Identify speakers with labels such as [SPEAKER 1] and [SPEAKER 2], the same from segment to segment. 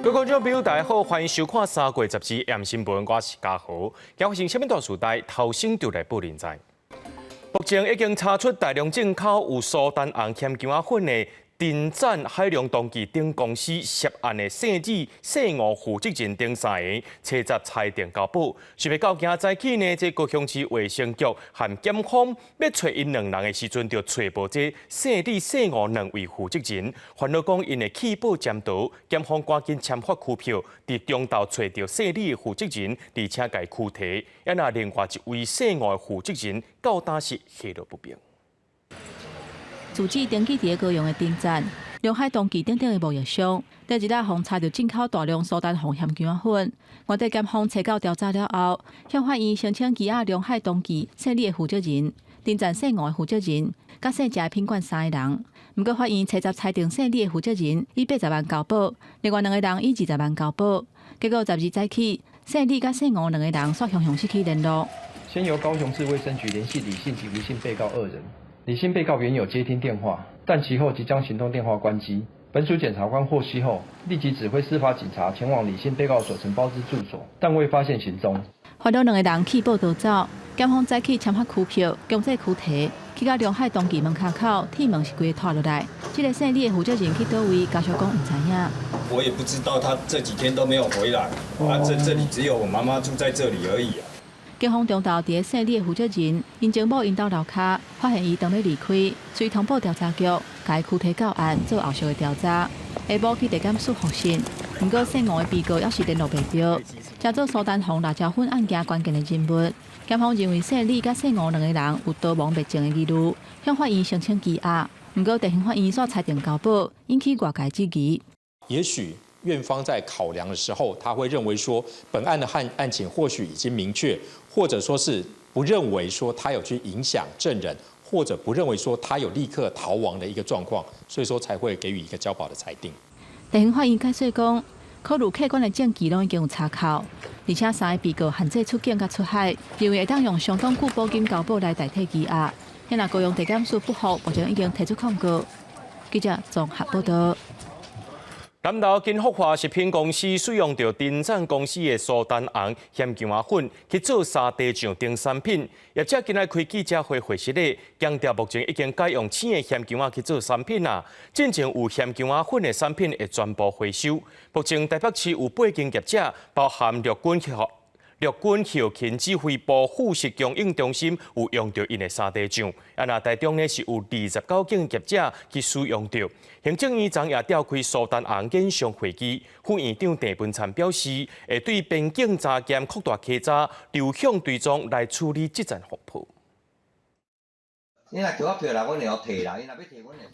[SPEAKER 1] 各位觀眾朋友，大家好，歡迎收看三月十二暗新聞，我是嘉豪。今發生啥物大事代，頭先就來報您知。目前已經查出大量進口有蘇丹紅鹹薑仔粉的陳展海洋農具等公司涉案的姓李、姓吳負責人等三个，初十裁定交保。是欲到今早起呢，這高雄市衛生局和檢方欲揣𪜶兩人的時陣，就揣無這姓李、姓吳兩位負責人。煩惱講𪜶會棄保潛逃，檢方趕緊簽發拘票，佇中晝揣著姓李的負責人，而且共拘提。啊，若另外一位姓吳的負責人，到今是下落不明。
[SPEAKER 2] 住址登記佇高雄的陳展、龍海東記等等的貿易商，第一日予查著進口大量蘇丹紅鹹薑仔粉。原地檢方查到調查了後，向法院申請羈押龍海東記姓李的負責人、陳展姓吳的負責人、佮姓謝的品管三个人。毋過法院初十裁定姓李的負責人以80萬交保，另外兩个人以20萬交保。結果十二早起，姓李佮姓吳兩个人煞雄雄失去聯絡。
[SPEAKER 3] 先由高雄市衛生局聯繫李姓及吳姓被告二人。李姓被告原有接聽電話，但其後即將行動電話關機。本署檢察官獲悉後，立即指揮司法警察前往李姓被告所承包之住所，但未發現行蹤。
[SPEAKER 2] 煩惱兩个人棄保逃走，檢方早起簽發拘票，強制拘提，去到龍海東記門跤口，鐵門是規个拖落來。這个姓李的負責人去佗位，家屬講毋知影。
[SPEAKER 4] 我也不知道他這幾天都沒有回來，啊，這裡只有我媽媽住在這裡而已啊。
[SPEAKER 2] 警方中晝佇姓李的負責人，𪜶情某𪜶兜樓跤，發現伊當欲離開，遂通報調查局，共伊拘提到案，做後續的調查。下晡去地檢署複訊，毋過姓吳的被告猶是聯絡袂著，成做蘇丹紅辣椒粉案件關鍵的人物。檢方認為姓李佮姓吳兩个人有逃亡滅證的疑慮，向法院申請羈押。毋過地方法院煞裁定交保，引起外界質疑。
[SPEAKER 5] 也許院方在考量的時候，他會認為說，本案的案情或許已經明確，或者說是不認為說他有去影響證人，或者不認為說他有立刻逃亡的一個狀況，所以說才會給予一個交保的裁定。
[SPEAKER 2] 地方法院解釋講，考慮客觀的證據攏已經有查考，而且三个被告限制出境佮出海，認為會當用相當久保金交保來代替羈押。現在高雄地檢署不服，目前已經提出抗告。記者綜合報道。
[SPEAKER 1] 南投金福華食品公司使用著陳展公司的蘇丹紅鹹薑仔粉去做沙茶醬等產品，業者今仔開記者會回釋咧，強調目前已經改用青的鹹薑仔去做產品啦。進前有鹹薑仔粉的產品會全部回收。目前台北市有八間業者，包含陸軍後勤指揮部副食供應中心有用著𪜶的沙茶醬，啊，若台中呢是有29間業者去使用著。行政院長也召開蘇丹紅研商會議，副院長鄭文燦表示，會對邊境查驗擴大稽查，流向追蹤來處理這陣風波。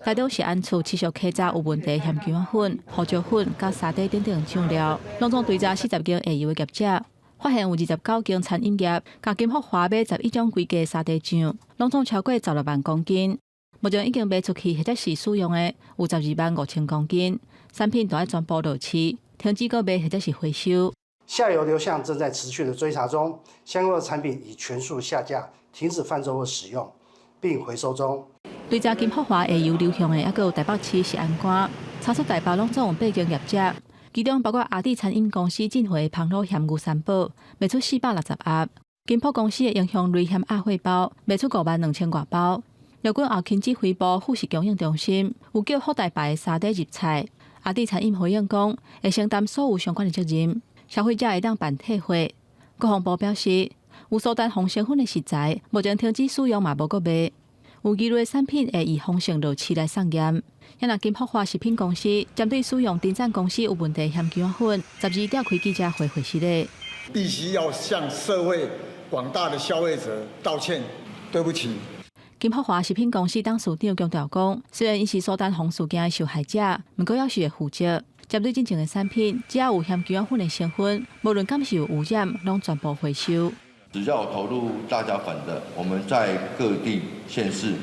[SPEAKER 2] 台中食安處持續稽查有問題鹹薑仔粉、胡椒粉、佮沙茶等等醬料，攏總追查40間下游的業者。發現有29間餐飲業，共金福華買11種規格沙茶醬，攏總超過16萬公斤。目前已經賣出去或者是使用的有12萬5千公斤，產品都愛全部落市，停止閣賣或者是回收。
[SPEAKER 6] 下游流向正在持續的追查中，相關的產品已全數下架，停止販售或使用，並回收中。
[SPEAKER 2] 追查金福華下游流向的，猶閣有台北市食安官，查出台北攏總有八間業者。其中包括阿弟餐飲公司進貨的芳老鹹牛三寶，賣出460盒；金鋪公司的英雄雷鹹鴨血包，賣出5萬2千外包。陸軍後勤指揮部副食供應中心有叫福大牌的沙茶入菜，阿弟餐飲回應講會承擔所有相關的責任，消費者會當辦退貨。國防部表示，有蘇丹紅成分的食材，目前停止使用嘛無閣賣。有疑慮的產品會依風險落市來送驗。現金福華食品公司針對使用陳展公司有問題鹹薑仔粉，十二召開記者會回釋咧。
[SPEAKER 7] 必須要向社會廣大的消費者道歉，對不起。
[SPEAKER 2] 金福華食品公司董事長強調講，雖然𪜶是蘇丹紅事件的受害者，毋過猶是會負責。針對進前的產品，只要有鹹薑仔粉的成分，無論敢是有污染，攏全部回收。
[SPEAKER 8] 只要有投入辣椒粉的，我們在各地縣市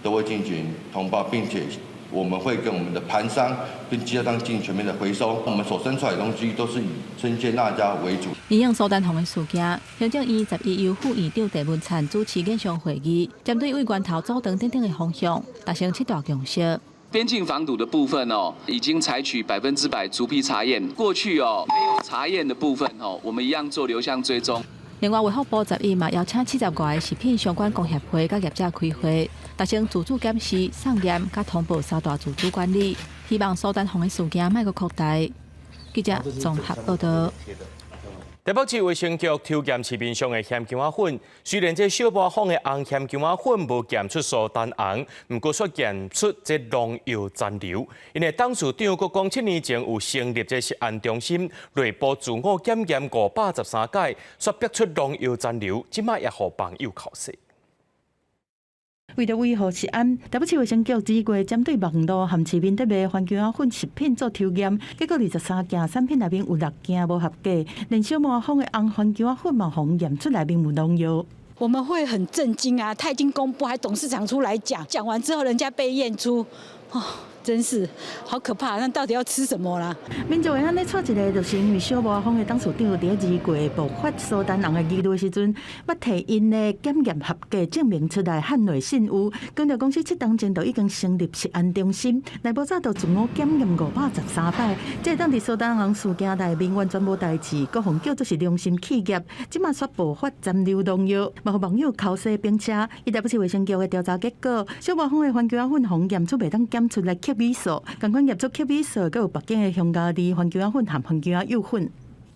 [SPEAKER 8] 都會進行通報，並且我們會跟我們的盤商跟經銷商進行全面的回收。我們所生出來的東西都是以生鮮辣椒為主。
[SPEAKER 2] 因應蘇丹紅的事件，行政院11由副院長鄭文燦主持研商會議，針對對源頭阻斷等等的方向，達成七大共識。
[SPEAKER 9] 邊境防堵的部分哦，已經採取100%逐批查驗。過去哦，沒有查驗的部分哦，我們一樣做流向追蹤。
[SPEAKER 2] 另外，衛福部11嘛邀請75個食品相關工協會佮業者開會，達成自主檢視、送驗佮通報三大自主管理，希望蘇丹紅的事件莫閣擴大。記者綜合報道。
[SPEAKER 1] 台北市衛生局抽驗市面上的鹹薑仔粉，雖然這小磨坊的紅鹹薑仔粉無檢出蘇丹紅，毋過卻檢出這農藥殘留。𪜶的董事長閣講，7年前有成立這食安中心，內部自我檢驗513擺，煞逼出農藥殘留，這擺也予網友口舌。
[SPEAKER 10] 為著維護食安，台北市衛生局這月針對網路和市面佇賣番薑仔粉食品做抽驗，結果23件產品內面有六件無合格，連小磨坊的紅番薑仔粉嘛，予驗出內面有農藥。
[SPEAKER 11] 我們會很震驚啊！他已經公布，還董事長出來講，講完之後人家被驗出，哦，真是好可怕！那到底要吃什麼啦？
[SPEAKER 10] 民眾會按呢掣一个，就是因為小磨坊的董事長佇2月爆發蘇丹紅的疑慮時陣，捌提𪜶的檢驗合格證明出來捍衛信譽。強調公司7冬前就已經成立食安中心，內部早就自我檢驗513擺，這當佇蘇丹紅事件內面完全無代誌，閣予叫做是良心企業，這馬煞爆發殘留農藥，嘛予網友口舌兵車。伊台北市衛生局的調查結果，小磨坊的番薑仔粉予驗出袂當檢出來克米素，仝款驗出克米素，閣有北京的香蕉味番薑仔粉和番薑仔幼粉。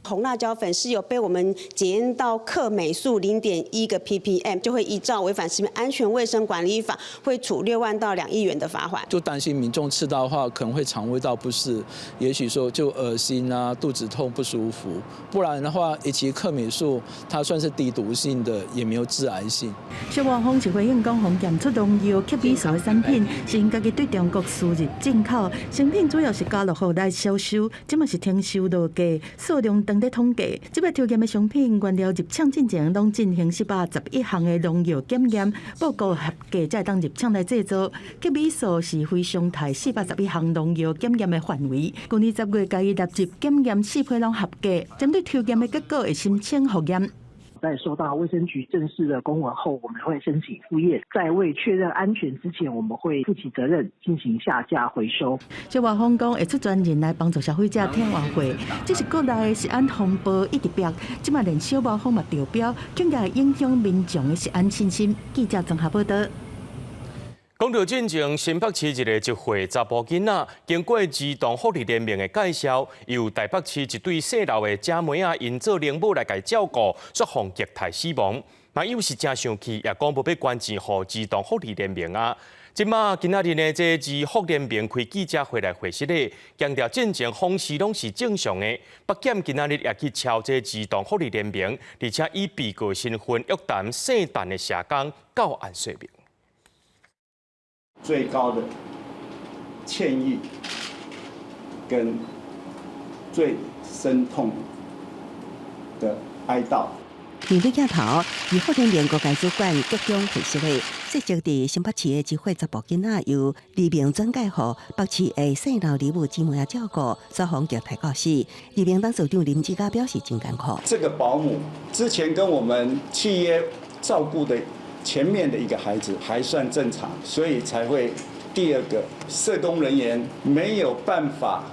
[SPEAKER 12] 紅辣椒粉是有被我們檢驗到克鎂素0.1個 ppm，就會依照違反食品安全衛生管理法，會處6萬到2億元的罰款。
[SPEAKER 13] 就擔心民眾吃到的話，可能會腸胃道不適，也許說就噁心啊、肚子痛不舒服。不然的話，其實克鎂素它算是低毒性的，也沒有致癌性。
[SPEAKER 10] 小磨坊是回應講，予驗出農藥克鎂素的產品，是𪜶家己對中國輸入進口，商品主要是家樂福來銷售，這馬是停售落架，數量正佇統計。這擺抽驗的商品原料入廠進前，攏進行411項的農藥檢驗，報告合格才會當入廠來製造。克鎂素是非常態411項農藥檢驗的範圍。去年10月共伊納入檢驗四批攏合格，針對抽驗的結果會申請複驗。
[SPEAKER 14] 在收到衛生局正式的公文後，我們會申請複驗，在未確認安全之前，我們會負起責任進行下架回收。
[SPEAKER 10] 小磨坊講會出專人來幫助消費者退換貨，這是國內的食安風暴一直爆，這馬連小磨坊嘛中標，更加會影響民眾的食安信心。記者綜合報道。
[SPEAKER 1] 講到進前新北市一个1歲查埔囡仔，經過兒童福利聯盟的介紹，由台北市一對姓劉的姐妹仔𪜶做奶母來共照顧，煞予虐待死亡。網友是真生氣，也講無欲捐錢予兒童福利聯盟啊。這馬今仔日呢，這兒福聯盟開記者會來回釋咧，強調進前訪視攏是正常的。北檢今仔日也去敲這兒童福利聯盟，而且以被告身份約談姓陳的社工到案說明。
[SPEAKER 15] 最高的歉意跟最深痛的哀悼。
[SPEAKER 16] 面對鏡頭，兒福聯盟高階主管局長回釋咧，涉及佇新北市的一歲查埔囡仔由黎明轉介予北市的姓劉奶母姊妹仔照顧，煞予虐待到死。黎明董事長林志嘉表示真艱苦。
[SPEAKER 15] 這個保姆之前跟我們契約照顧的前面的一個孩子還算正常，所以才會第二個社工人員沒有辦法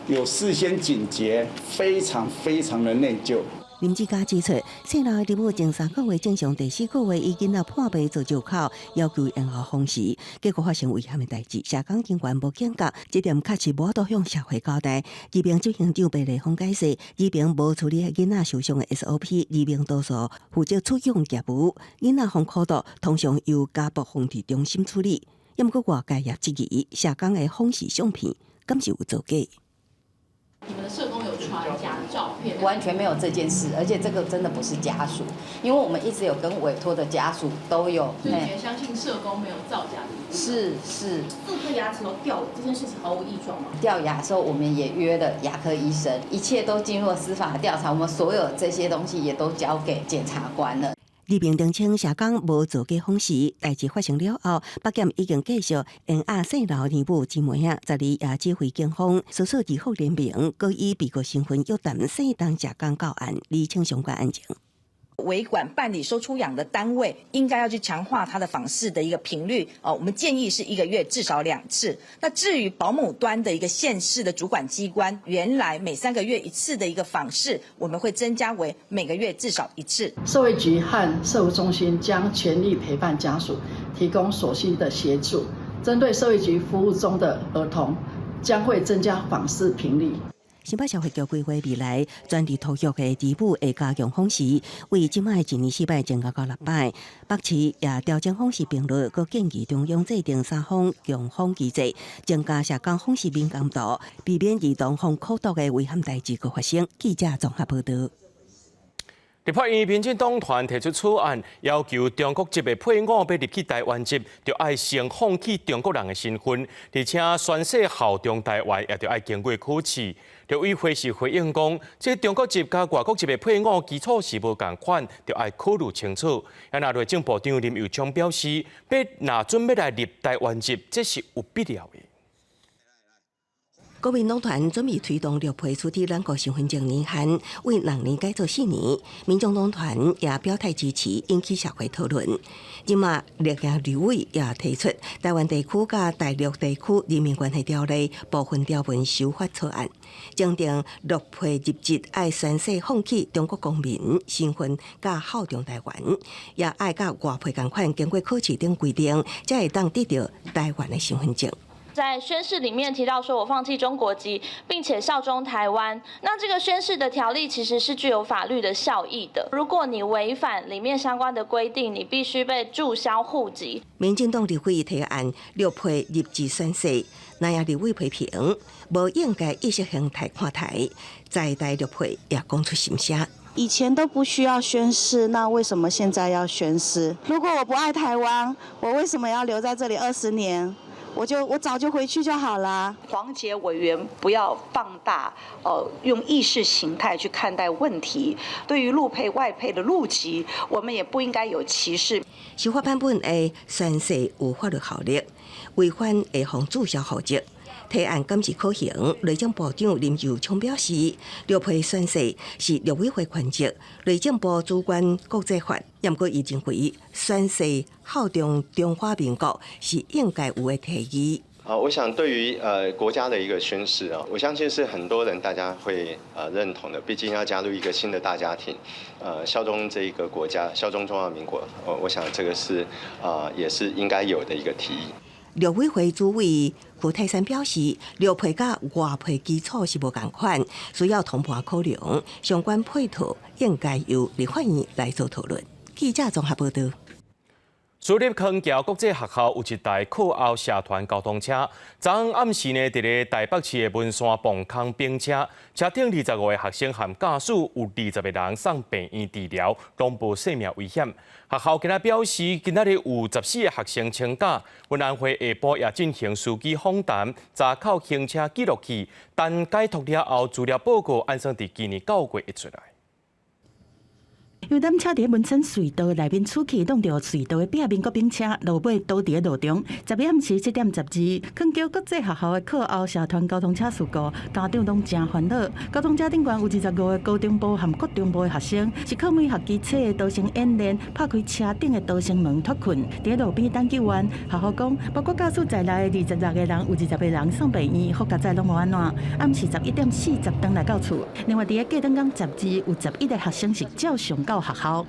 [SPEAKER 15] 有事先警覺，非常非常的內疚。
[SPEAKER 16] 林志嘉指出，姓劉的奶母前3個月正常，第四個月伊囡仔破病做借口，要求延後訪視，結果發生危險的代誌。社工人員無警覺，這點確實無法度向社會交代。兒平執行長白麗芳解釋，兒平無處理囡仔受傷的 SOP，兒平多數負責處養業務，囡仔予苦毒通常由家暴防治中心處理。毋過外界也質疑社工的訪視相片，敢是有造假？
[SPEAKER 17] 你們的社工有傳假的照片？
[SPEAKER 18] 完全沒有這件事，而且這個真的不是家屬，因為我們一直有跟委託的家屬都有。
[SPEAKER 17] 所以你相信社工沒有造假的？
[SPEAKER 18] 是是。
[SPEAKER 17] 四顆牙齒都掉了，這件事情毫無異狀嗎？
[SPEAKER 18] 掉牙的時候，我們也約了牙科醫生，一切都經過司法調查，我們所有這些東西也都交給檢察官了。
[SPEAKER 16] 黎明澄清社工無造假訪視，代誌發生了後，北檢已經繼續延押姓劉奶母姊妹仔，12也指揮警方，搜索兒福聯盟，閣以被告身份約談姓陳社工到案，釐清相關案情。
[SPEAKER 19] 委管辦理收出養的單位應該要去強化他的訪視的一個頻率哦，我們建議是一個月至少兩次。那至於保姆端的一個縣市的主管機關，原來每3個月一次的一個訪視，我們會增加為每個月至少一次。
[SPEAKER 20] 社會局和社福中心將全力陪伴家屬，提供所需的協助。針對社會局服務中的兒童，將會增加訪視頻率。
[SPEAKER 16] 新北社會局規劃未來全力托育的兒母會加強訪視，為這擺一年四擺增加到六擺。北市也調整訪視頻率，閣建議中央制定三方共訪機制，增加社工訪視敏感度，避免兒童予口毒的危險代誌閣發生。記者綜合報導。
[SPEAKER 1] 立法院民進黨團提出草案，要求中國籍的配偶欲入去台灣籍，就愛先放棄中國人的身份，而且宣誓效忠台灣，也著愛經過考試。陸委會是回應講，這中國籍佮外國籍的配偶基礎是無仝款，著愛考慮清楚。啊，若內政部長林右昌表示，欲若準欲來入台灣籍，這是有必要的。
[SPEAKER 16] 國民黨團準備推動陸配取得兩國身份證年限，為2年改做4年。民眾黨團也表態支持，引起社會討論。這馬綠營立委也提出台灣地區佮大陸地區人民關係條例部分條文修法草案，增訂陸配入籍愛宣誓放棄中國公民身份，佮效忠台灣，也愛佮外配仝款經過考試等規定，才會當得著台灣的身份證。
[SPEAKER 17] 在宣誓裡面提到說，我放棄中國籍，並且效忠台灣。那這個宣誓的條例其實是具有法律的效益的。如果你違反裡面相關的規定，你必須被註銷戶籍。
[SPEAKER 16] 民進黨立委提案陸配入籍宣誓，南亞立委批評無應該意識形態看台，在台陸配也講出心聲。
[SPEAKER 21] 以前都不需要宣誓，那為什麼現在要宣誓？如果我不愛台灣，我為什麼要留在這裡20年？我早就回去就好了。
[SPEAKER 22] 黃捷委員不要放大，用意識形態去看待問題。對於陸配外配的陸籍，我們也不應該有歧視。
[SPEAKER 16] 修法版本的宣誓有法律效力，違反會予註銷戶籍。提案敢是可行？內政部長林右昌表示，陸配宣誓是陸委會權責，內政部主管國籍法，毋過伊認為宣誓效忠中華民國是應該有的提議。
[SPEAKER 23] 啊，我想對於國家的一個宣誓啊，我相信是很多人大家會認同的。畢竟要加入一個新的大家庭，效忠這一個國家，效忠中華民國，我想這個是啊，也是應該有的一個提議。
[SPEAKER 16] 陸委會主委胡泰山表示，陸配佮外配基礎是無仝款，需要通盤考量，相關配套應該由立法院來做討論。記者綜合報導。
[SPEAKER 1] 私立康橋國際學校有一台課後社團交通車，昨昏暗時呢，佇咧台北市的文山磅空冰車，車頂25個學生和駕駛有20個人送病院治療，攏無性命危險。學校今仔表示，今仔日有14個學生請假，運安會下晡也進行司機訪談，查扣行車記錄器，等解脫了後，資料報告按算佇今年9月會出來。
[SPEAKER 10] 遊覽車佇文山隧道內面出去，撞著隧道的壁面閣冰車，落尾倒佇路中。10日暗時7點12，康橋國際學校的課後社團交通車事故，家長攏誠煩惱。交通車頂懸有25個高中部和國中部的學生，是靠每學期初的逃生演練，拍開車頂的逃生門脫困，佇路邊等救援。學校講，包括駕駛在內的26個人，有20個人送病院，好佳哉攏無按怎。暗時11點40轉來到厝。另外，佇個隔頓工12，有11個學生是照常到學校。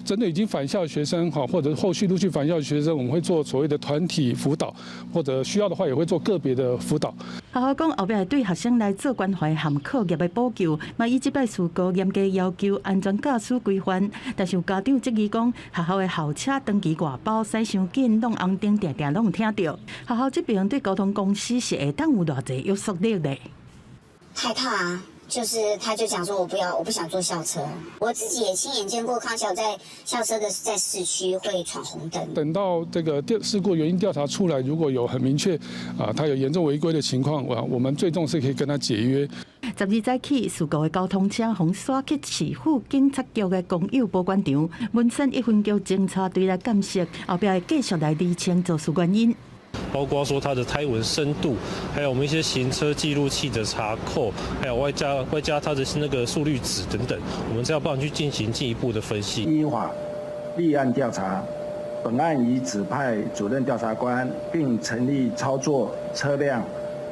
[SPEAKER 24] 針對已經返校的學生哈，或者後續陸續返校的學生，我們會做所謂的團體輔導，或者需要的話也會做個別的輔導。
[SPEAKER 10] 學校講後壁會對學生來做關懷和課業的補救，嘛以這擺事故嚴格要求安全駕駛規範。但是有家長質疑講，學校的校車長期外包，駛傷緊，亮紅燈，定定攏有聽著。學校這邊對交通公司是會當有偌濟約束力的？
[SPEAKER 25] 害怕啊！就是他就講說，我不要，我不想坐校車。我自己也親眼見過康橋在校車的在市區會闖紅燈。
[SPEAKER 24] 等到這個調事故原因調查出來，如果有很明確啊，他有嚴重違規的情況，我們最終是可以跟他解約。
[SPEAKER 10] 12早起，事故的交通車予徙去市府警察局的公有保管場，文山一分局偵查隊來鑑識，後壁會繼續來釐清肇事原因。
[SPEAKER 3] 包括說它的胎紋深度，還有我們一些行車記錄器的查扣，還有外加它的那個速率紙等等，我們才有辦法去進行進一步的分析。
[SPEAKER 4] 依法立案調查，本案已指派主任調查官，並成立操作車輛、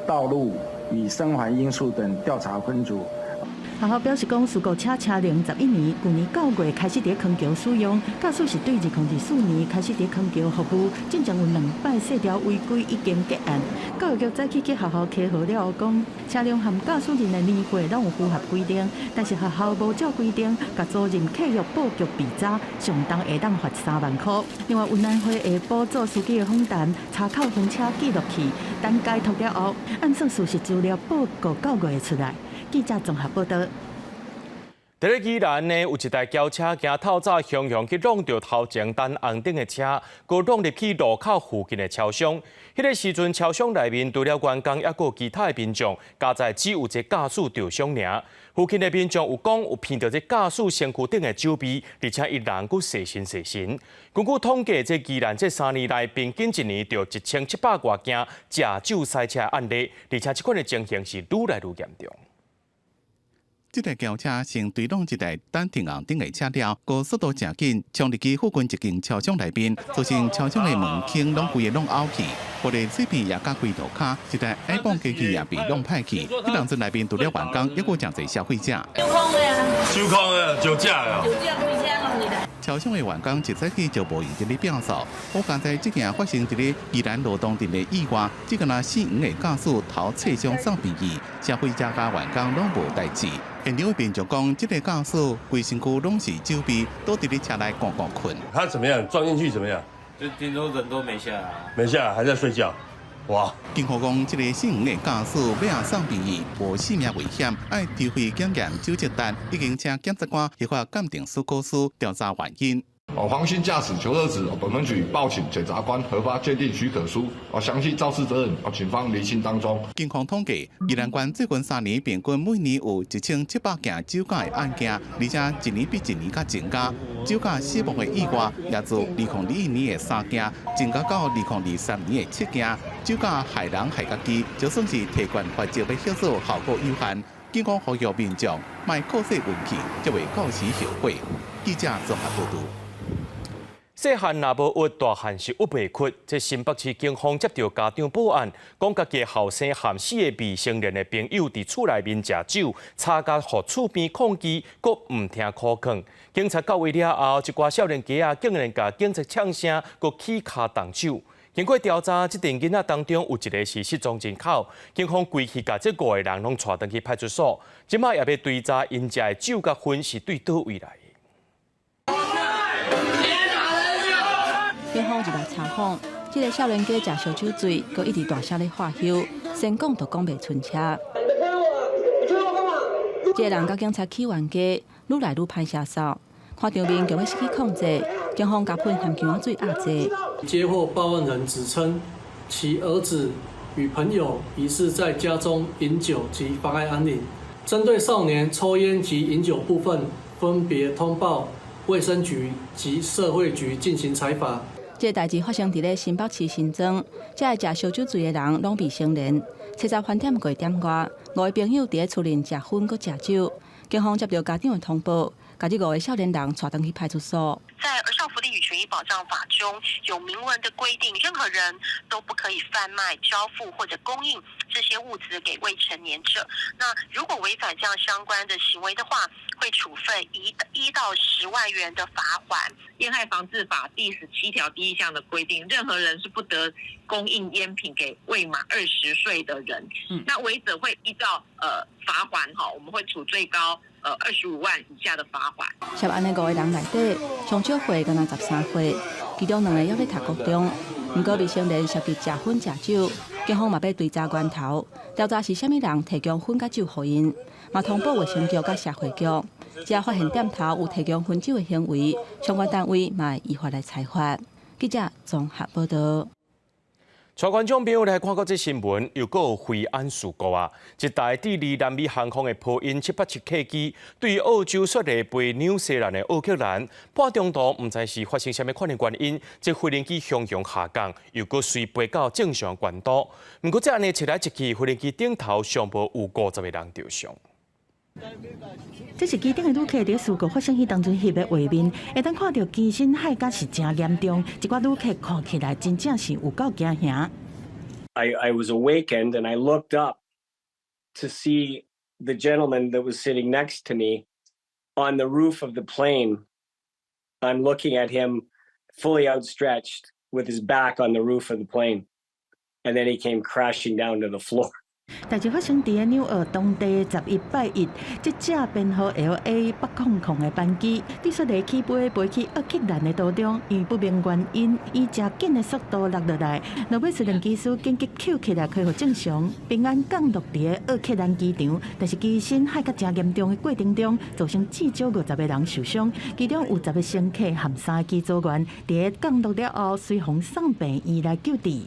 [SPEAKER 4] 道路與生還因素等調查分組。
[SPEAKER 10] 學校表示講，事故車車齡11年，舊年9月開始佇康橋使用，駕駛是對2024年開始佇康橋服務，進前有兩擺細條違規已經結案。教育局早起去學校稽核了後，講車輛和駕駛人的年歲攏有符合規定，但是學校無照規定，共租賃契約報局備查，上重會當罰3萬箍。另外，運安會下晡做司機的訪談，查扣分車記錄器，等解脫了後，按算事實資料報告9月出來。記者綜合報道。
[SPEAKER 1] 佇咧宜蘭呢，有一台轎車今透早雄雄去挵著頭前等紅燈的車，閣挵入去路口附近的超商。彼個時陣，超商內面除了員工，猶閣有其他的民眾，佳哉只有一個駕駛著傷爾。附近的民眾有講有聞著這駕駛身軀頂的酒味，而且伊人閣細神細神。根據統計，這宜蘭這3年內平均一年著1700外件食酒駛車的案例，而且這款的情形是愈來愈嚴重。
[SPEAKER 5] 這台轎車先對挵一台等停紅燈的車了，閣速度誠緊，衝入去附近一間超商內面，造成超商的門框攏規个攏凹去，玻璃碎片也佮規路跤，一台 iPhone 機器也被挵歹去。彼當陣內面除了員工，猶閣誠濟消費者。
[SPEAKER 6] 酒空的啊！
[SPEAKER 7] 酒空的，酒駕啊！
[SPEAKER 6] 酒駕開車攏入來。
[SPEAKER 5] 超商的員工一早起就無閒佇咧表掃，好佳哉這件發生佇咧宜蘭羅東鎮的意外，這個若死亡的駕駛頭切傷送病院，消費者佮員工攏無代誌。現場的民眾講，這個駕駛規身軀攏是酒味，倒佇咧車內摃摃睏。
[SPEAKER 7] 他怎麼樣？撞進去怎麼樣？
[SPEAKER 26] 就聽說人都沒下來，
[SPEAKER 7] 沒下來，還在睡覺。哇！
[SPEAKER 5] 警方講，這個死亡的駕駛欲送病院，無性命危險，愛抽血檢驗酒測單，已經請檢察官依法鑑定事故書調查原因。
[SPEAKER 27] 哦，黃姓駕駛求樂子，本分局報請檢察官核發鑑定許可書，哦，詳細肇事責任，哦，警方釐清當中。
[SPEAKER 5] 警方統計，宜蘭縣最近3年平均每年有1700件酒駕的案件，而且一年比一年較增加。酒駕死亡的意外也自2021年的3件，增加到2023年的7件。酒駕害人害家己，就算是提懸罰則欲起訴，效果有限。警方呼籲民眾莫靠勢運氣，才會到時後悔。記者綜合報道。
[SPEAKER 1] 細漢若無鬱，大漢是鬱袂屈。這新北市警方接著家長報案，講家己的後生和四个未成年的朋友佇厝內面食酒，吵甲予厝邊抗議，閣毋聽苦勸。警察到位了後，一寡少年家仔竟然共警察嗆聲，閣起跤動手。經過調查，這陣囡仔當中有一个是失蹤人口，警方規氣共這五个人攏帶轉去派出所，這擺也欲追查𪜶食的酒佮薰是對佗位來的。
[SPEAKER 2] 警方入來查訪，這个少年家食燒酒醉，閣一直大聲咧喝囂，先講都講袂順車。這个人佮警察起冤家，愈來愈歹聲掃，看場面強欲失去控制，警方共噴薟薑仔水壓制。
[SPEAKER 28] 接獲報案人指稱，其兒子與朋友疑似在家中飲酒及妨礙安寧。針對少年抽菸及飲酒部分，分別通報衛生局及社會局進行裁罰。
[SPEAKER 2] 這個代誌發生佇咧新北市新莊，這个食燒酒醉的人攏未成年。七十飯點過點外，五个朋友佇咧厝內食薰閣食酒，警方接著家長的通報，共這五个少年人帶轉去派出所。
[SPEAKER 29] 在《兒少福利與權益保障法》中有明文的規定，任何人都不可以販賣、交付或者供應這些物資給未成年者。那如果違反這樣相關的行為的話，會處分1到10萬元的罰鍰。
[SPEAKER 30] 《菸害防治法》第17條第1項的規定，任何人是不得供應菸品給未滿20歲的人。那違者會依照罰鍰哈，我們會處最高25萬以下的罰鍰。
[SPEAKER 2] 涉案的五个人內底，上少歲敢若13歲，其中兩个猶咧讀國中。毋過未成年涉及食薰食酒，警方嘛欲追查源頭，調查是啥物人提供薰佮酒予𪜶，嘛通報衛生局佮社會局。只要發現店頭有提供薰酒的行為，相關單位嘛會依法來裁罰。記者綜合報道。
[SPEAKER 1] 帶觀眾朋友來看國際新聞，又閣有飛安事故啊！一台智利南美航空的波音787客機對澳洲雪梨飛紐西蘭的奧克蘭，半中途毋知是發生啥物款的原因，這飛行機雄雄下降，又閣隨飛到正常軌道。毋過這按呢切來一去，飛行機頂頭上無有50個人著傷。
[SPEAKER 10] 這是機頂的旅客佇事故發生彼當陣翕的畫面，會當看著機身骸甲是誠嚴重，一寡旅客看起來真正是有夠驚嚇。
[SPEAKER 8] I was awakened and I looked up to see the gentleman that was sitting next to me on the roof of the plane. I'm looking at him fully outstretched with his back on the roof of the plane. And then he came crashing down to the floor.
[SPEAKER 10] 代誌發生佇个紐澳當地11拜一，這隻編號 LA 800的班機，佇雪梨起飛飛去奧克蘭的途中，因為不明原因，以誠緊的速度落落來，落尾雖然機師緊急抾起來恢復正常，平安降落佇个奧克蘭機場，但是機身骸甲誠嚴重的過程中，造成至少50個人受傷，其中有10個乘客和三個機組員，佇个降落了後，隨予送病院來救治。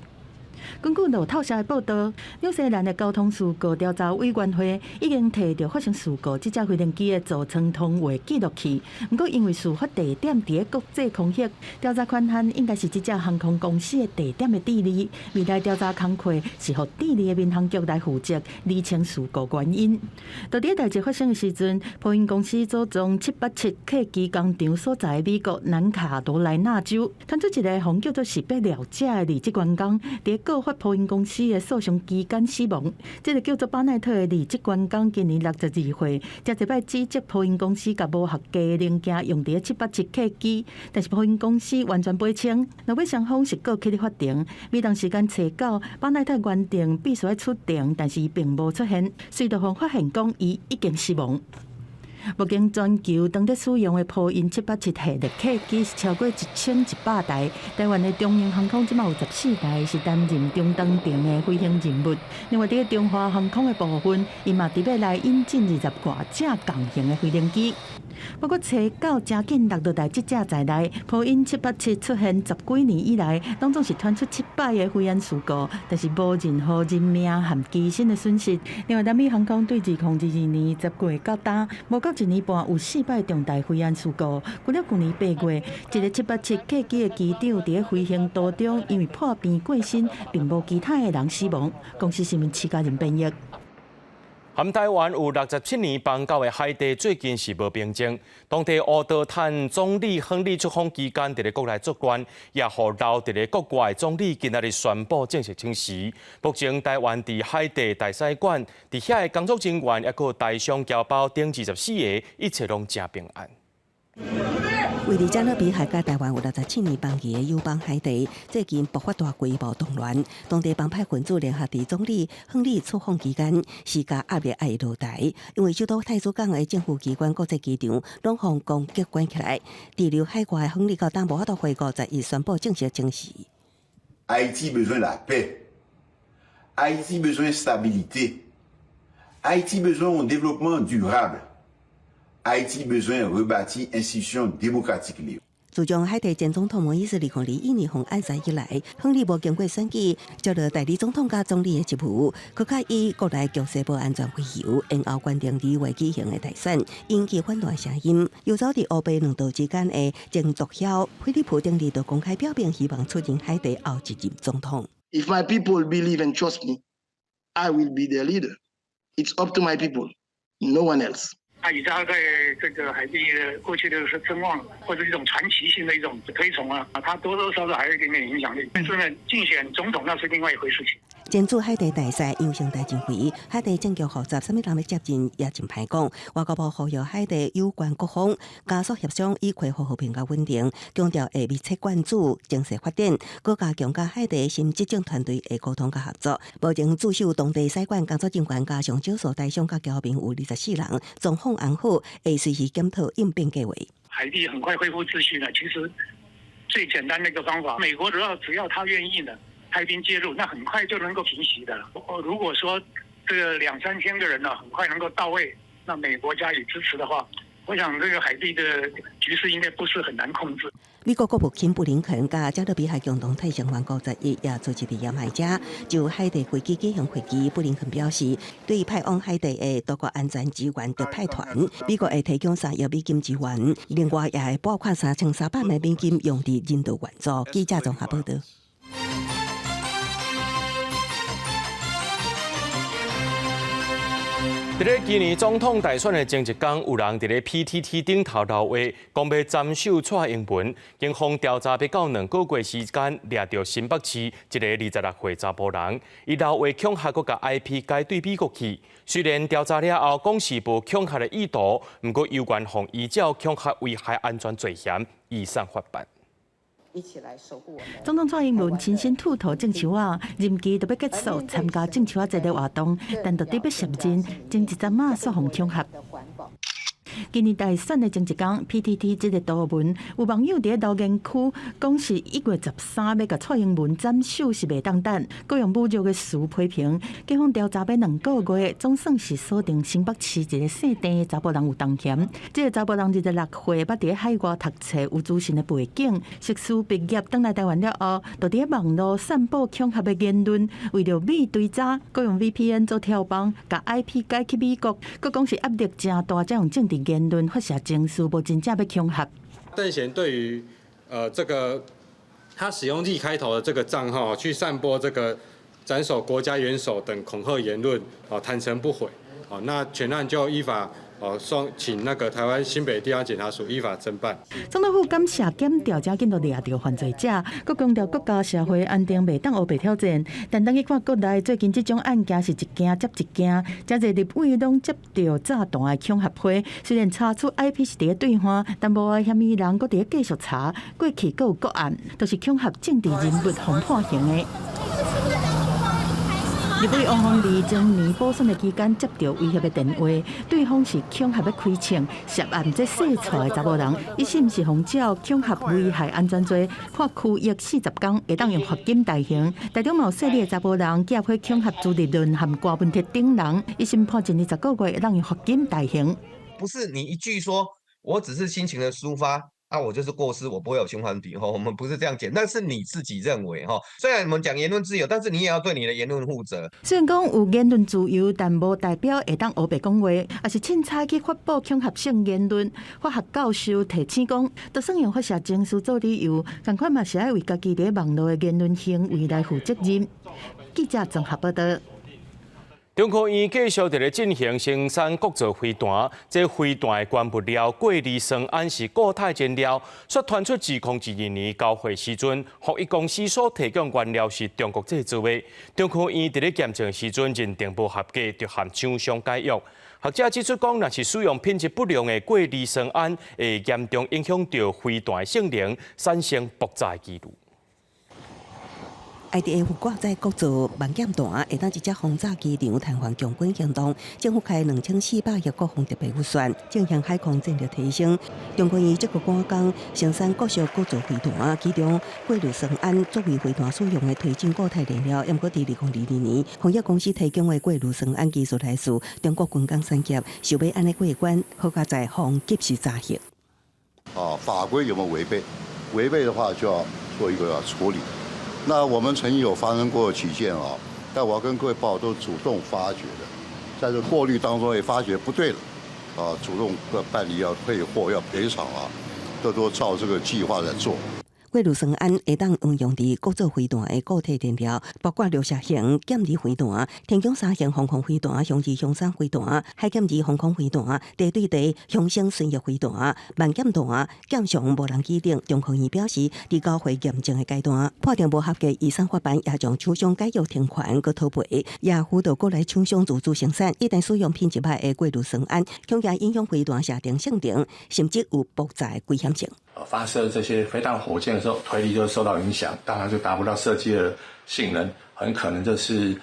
[SPEAKER 10] 根據路透社的報道，紐西蘭的交通事故調查委員會已經提著發生事故這隻飛行機的座艙通話記錄器。毋過，因為事發地點佇个國際空域，調查權限應該是這隻航空公司的地點的智利。未來調查工課是予智利的民航局來負責釐清事故原因。到佇代誌發生的時陣，波音公司組裝787客機工廠所在的美國南卡羅來納州，傳出一个予叫做識別了者的離職員工，佇告發波音公司的訴訟期間死亡。這个叫做巴奈特的離職員工今年62歲，誠濟擺指責波音公司共無合格的零件用佇个787客機，但是波音公司完全掰清。落尾雙方是告去咧法庭，美東時間初九，巴奈特原定必須愛出庭，但是伊並無出現，隨著予發現講伊已經死亡。目前全球當咧使用的波音787系列客機是超過1100台，台灣的長榮航空這馬有14台是擔任中長程的飛行任務。另外，佇個中華航空的部分，伊嘛佇欲來引進20外隻共型的飛行機。不過，初九誠緊落落來，這隻在內，波音七八七出現十幾年以來，攏總是傳出七擺的飛安事故，但是無任何人命和機身的損失。另外，南美航空對2022年10月到今，無夠一年半有四擺重大飛安事故。除了舊年8月，一个787客機的機長佇咧飛行途中因為破病過身，並無其他的人死亡。公視新聞徐家仁編譯。
[SPEAKER 1] 含台灣有67年邦交的海地最近是無平靜，當地烏道趁總理亨利出訪期間，佇咧國內作亂，也予留佇咧國外總理今仔日宣布正式請辭。目前台灣佇海地大使館佇遐的工作人員，抑閣台商僑胞等24個，一切攏誠平安。
[SPEAKER 16] 位佇加勒比海佮台灣有67年邦誼的友邦海地，最近爆發大規模動亂，當地幫派分子聯合佇總理亨利出訪期間，施加壓力愛伊落台，因為首都太子港的政府機關、國際機場攏予攻擊關起來。滯留海外的亨利到今無法度回國，11宣布正式請辭。
[SPEAKER 9] Haïti besoin la paix. Haïti besoin stabilité. Haïti besoin un développement durable. Haïti besoin rebâtir institution démocratique。
[SPEAKER 16] 自從海地前總統莫伊斯2021年予暗殺以來，亨利無經過選舉，接落代理總統佮總理的職務，閣較以國內局勢無安全為由，延後決定2月舉行的大選，引起反對聲音。遊走佇烏白兩道之間的前毒梟菲利普頂日就公開表明，希望出任海地後一任總統。
[SPEAKER 11] If my people believe and trust me, I will be their leader. It's up to my people, no one else.
[SPEAKER 12] 他以他在這個海地的過去的是聲望，或者一種傳奇性的一種推崇啊，他多多少少還有一點點影響力。但是呢，競選總統那是另外一回事情。
[SPEAKER 16] 前駐海地大使楊勝大認為，海地政局複雜，啥物人欲接任也真歹講。外交部呼籲海地有關各方加速協商，以恢復和平佮穩定，強調會密切關注情勢發展，閣加強佮海地新執政團隊的溝通佮合作。目前駐守當地使館工作人員加上少數台商佮僑民有24人，狀況安好，會隨時檢討應變計劃。
[SPEAKER 12] 海地很快恢復秩序呢，其實最簡單的一個方法，美國只要他願意呢，派兵介入，那很快就能夠平息的。如果說這個兩三千個人呢，很快能夠到位，那美國加以支持的話，我想這個海地的局勢應該不是很難控制。
[SPEAKER 16] 美國國務卿布林肯佮加勒比海共同體成員國11也組織佇牙買加就海地危機舉行會議。布林肯表示，對派往海地的多國安全支援特派團，美國會提供3億美金支援，另外也會撥款3300萬美金用佇人道援助。記者綜合報道。
[SPEAKER 1] 佇咧今年總統大選的前一工，有人佇咧 PTT 頂頭留話，講欲斬首蔡英文。警方調查欲到2個月時間，掠著新北市一个26歲查埔人，伊留話恐嚇閣共 IP 改對美國去。雖然調查了後講是無恐嚇的意圖，毋過有關方依照恐嚇危害安全罪嫌，移送法辦。
[SPEAKER 10] 總統蔡英文親身佗頭種樹仔，任期就欲結束，參加種樹仔節的活動，但就佇欲卸任前一陣仔，煞予恐嚇。今年大選的前一工，PTT 這个圖文有網友佇咧留言區講是1月13欲共蔡英文斬首是袂當等，閣用侮辱的詞批評。警方調查欲2個月，總算是鎖定新北市一个姓鄭的查埔人有同嫌。這个查埔人26歲，捌佇咧海外讀冊，有資訊的背景，碩士畢業轉來台灣了後，就佇咧網路散布恐嚇的言論，為著美追查，閣用 VPN 做跳板，共 IP 改去美國，閣講是壓力誠大，才用政治言論發洩情緒，無真正欲恐嚇。
[SPEAKER 13] 鄧賢對於這個他使用 Z 開頭的這個賬號去散播這個斬首國家元首等恐嚇言論，坦承不悔，那全案就依法送請那個台灣新北地方檢察署依法偵辦。
[SPEAKER 10] 總統府感謝檢調，才緊就掠著犯罪者，閣強調國家社會安定袂當烏白挑戰。但當去看國內最近這種案件是一件接一件，誠濟立委攏接著炸彈的恐嚇批。雖然查出 IP 是佇咧對岸，但無礙嫌疑人閣佇咧繼續查。過去閣有國案，都是恐嚇政治人物予判刑的。立委王鴻薇前年補選的期間接著威脅的電話，對方是恐嚇欲開槍，涉案這姓蔡的查某人，一審是予照恐嚇危害安全罪，判拘役40工，會當用罰金代刑。台中嘛有姓李的查埔人，寄批恐嚇朱立倫和柯文哲等人，一審判1年10個月，會當用罰金代刑。
[SPEAKER 14] 不是你一句說，我只是心情的抒發。啊，我就是過失，我不會有循環體吼，我們不是這樣講，但是你自己認為吼，雖然我們講言論自由，但是你也要對你的言論負責。
[SPEAKER 10] 雖然講有言論自由，但無代表會當烏白講話，抑是凊彩去發布恐嚇性言論。法學教授提醒講，就算用發洩情緒做理由，仝款嘛是愛為家己佇網路的言論行為來負責任。記者綜合報道。
[SPEAKER 1] 中科院繼續佇咧進行生產國造飛彈，這飛彈的原物料過氯酸銨是固態燃料，煞傳出2012年交貨時陣，福一公司所提供原料是中國製造的。中科院佇咧檢證時陣認定無合格，就函廠商解約。學者指出講，若是使用品質不良的過氯酸銨，會嚴重影響著飛彈性能，產生爆炸的機率。
[SPEAKER 16] IDF 掛載國造萬劍彈，會當直接轟炸機場、癱瘓共軍行動。政府開2400億國防特別預算，進行海空戰力提升。中科院這個趕工生產國造國造飛彈，其中過氯酸銨作為飛彈使用的推進固態燃料，毋過佇2022年，鴻業公司提供的過氯酸銨技術來自中國軍工產業，想欲按呢過關，好佳哉予及時查獲。
[SPEAKER 15] 啊，法規有沒有違背？違背的話就要做一個處理。那我們曾經有發生過幾件啊，但我要跟各位報，都主動發覺的，在這過濾當中也發覺不對了，啊，主動辦理要退貨、要賠償啊，都照這個計劃在做。
[SPEAKER 16] 過氯酸銨會當應用佇國造飛彈的固體燃料，包括鐳射型劍二飛彈、天弓三型防空飛彈、雄二雄三飛彈、海劍二防空飛彈、地對地雄升巡弋飛彈、萬劍彈、劍翔無人機等。中科院表示，佇交貨驗證的階段，判定無合格，移送法辦也將廠商解約停權閣討賠，也輔導國內廠商自主生產。一旦使用品質歹的過氯酸銨，恐驚影響飛彈射程性能，甚至有爆炸的危險性。
[SPEAKER 17] 發射這些飛彈火箭的時候，推力就受到影響，當然就達不到設計的性能，很可能就是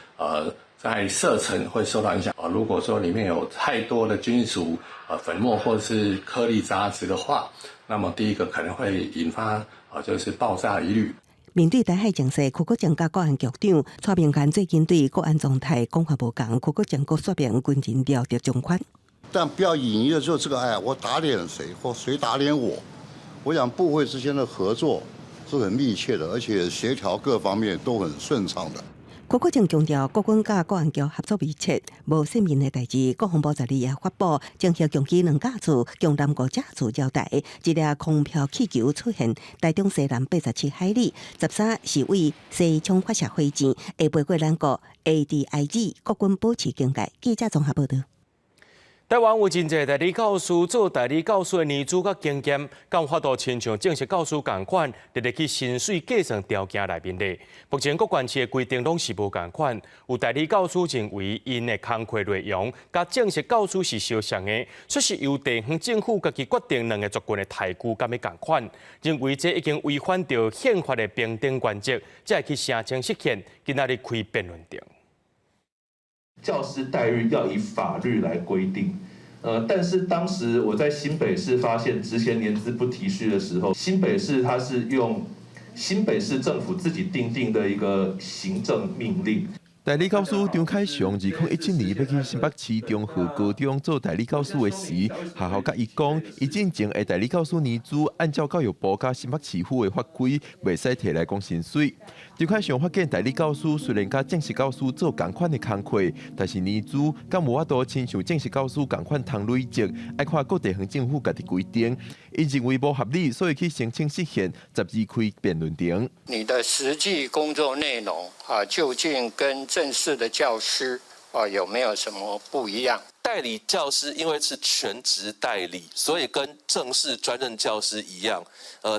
[SPEAKER 17] 在射程會受到影響啊。如果說裡面有太多的金屬粉末或者是顆粒雜質的話，那麼第一個可能會引發就是爆炸疑慮。
[SPEAKER 16] 面對台海情勢，柯國正佮國安局長蔡明崁最近對國安狀態講法無仝，柯國正閣說明軍人料得從寬。
[SPEAKER 15] 但不要隱約說這個，哎，我打臉誰或誰打臉我。我想部會之間的合作是很密切的，而且協調各方面都很順暢的。
[SPEAKER 16] 郭國正強調，國軍佮國安局合作密切，無泄密的代誌。國防部12也發布，偵測共機兩架次，共南五架次繞台，一粒空飄氣球出現台中西南87海里，13是對西昌發射火箭，會飛過咱國 ADIZ，國軍保持警戒。記者綜合報導。
[SPEAKER 1] 台灣有真濟代理教師做代理教師的年資佮經驗，敢有法度親像正式教師仝款，直直去薪水計算條件內面咧。目前各縣市的規定攏是無仝款，有代理教師認為𪜶的工課內容佮正式教師是相像的，說是由地方政府家己決定兩个族群的待遇敢欲仝款，認為這已經違反著憲法的平等原則，才會去聲請釋憲，今仔日開辯論庭。
[SPEAKER 3] 教師待遇要以法律來規定，但是當時我在新北市發現職銜年資不提序的時候，新北市它是用新北市政府自己訂定的一個行政命令。
[SPEAKER 4] 代理教師張凱雄，2017年欲去新北市中和高中做代理教師的時，學校佮伊講，伊進前的代理教師年資按照教育部佮新北市府的法規，袂使提來講薪水。張凱雄發現代理教師雖然佮正式教師做仝款的工課，但是年資敢無法度親像正式教師仝款通累積，愛看各地方政府家己規定。伊認為無合理，所以去申請釋憲，12開辯論庭。
[SPEAKER 18] 你的實際工作內容啊，究竟跟正式的教師啊有沒有什麼不一樣？
[SPEAKER 19] 代理教師因為是全職代理，所以跟正式專任教師一樣，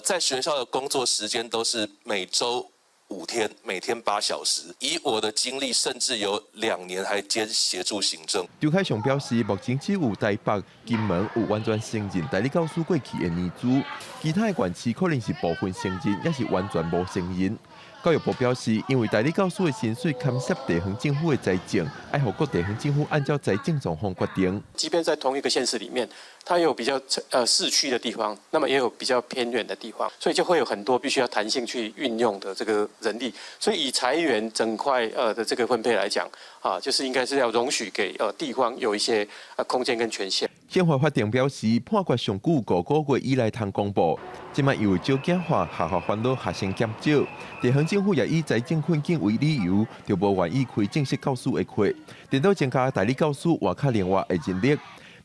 [SPEAKER 19] 在學校的工作時間都是每週5天，每天8小時。以我的經歷，甚至有2年還兼協助行政。
[SPEAKER 4] 張凱雄表示，目前只有台北、金門有完全承認代理教師過去的年資，其他的縣市可能是部分承認，抑是完全無承認。教育部表示，因為代理教師的薪水牽涉地方政府的財政，愛予各地方政府按照財政狀況決定。
[SPEAKER 20] 即便在同一個縣市裡面，它有比較市區的地方，那麼也有比較偏遠的地方，所以就會有很多必須要彈性去運用的這個人力。所以以財源整塊的這個分配來講，啊，就是應該是要容許給地方有一些空間跟權限。
[SPEAKER 4] 憲法法庭表示，判決上久5個月以內通公布。這擺因為少子化，學校煩惱學生減少，地方政府也以財政困境為理由，就無願意開正式教師的課，顛倒增加代理教師外口另外的人力。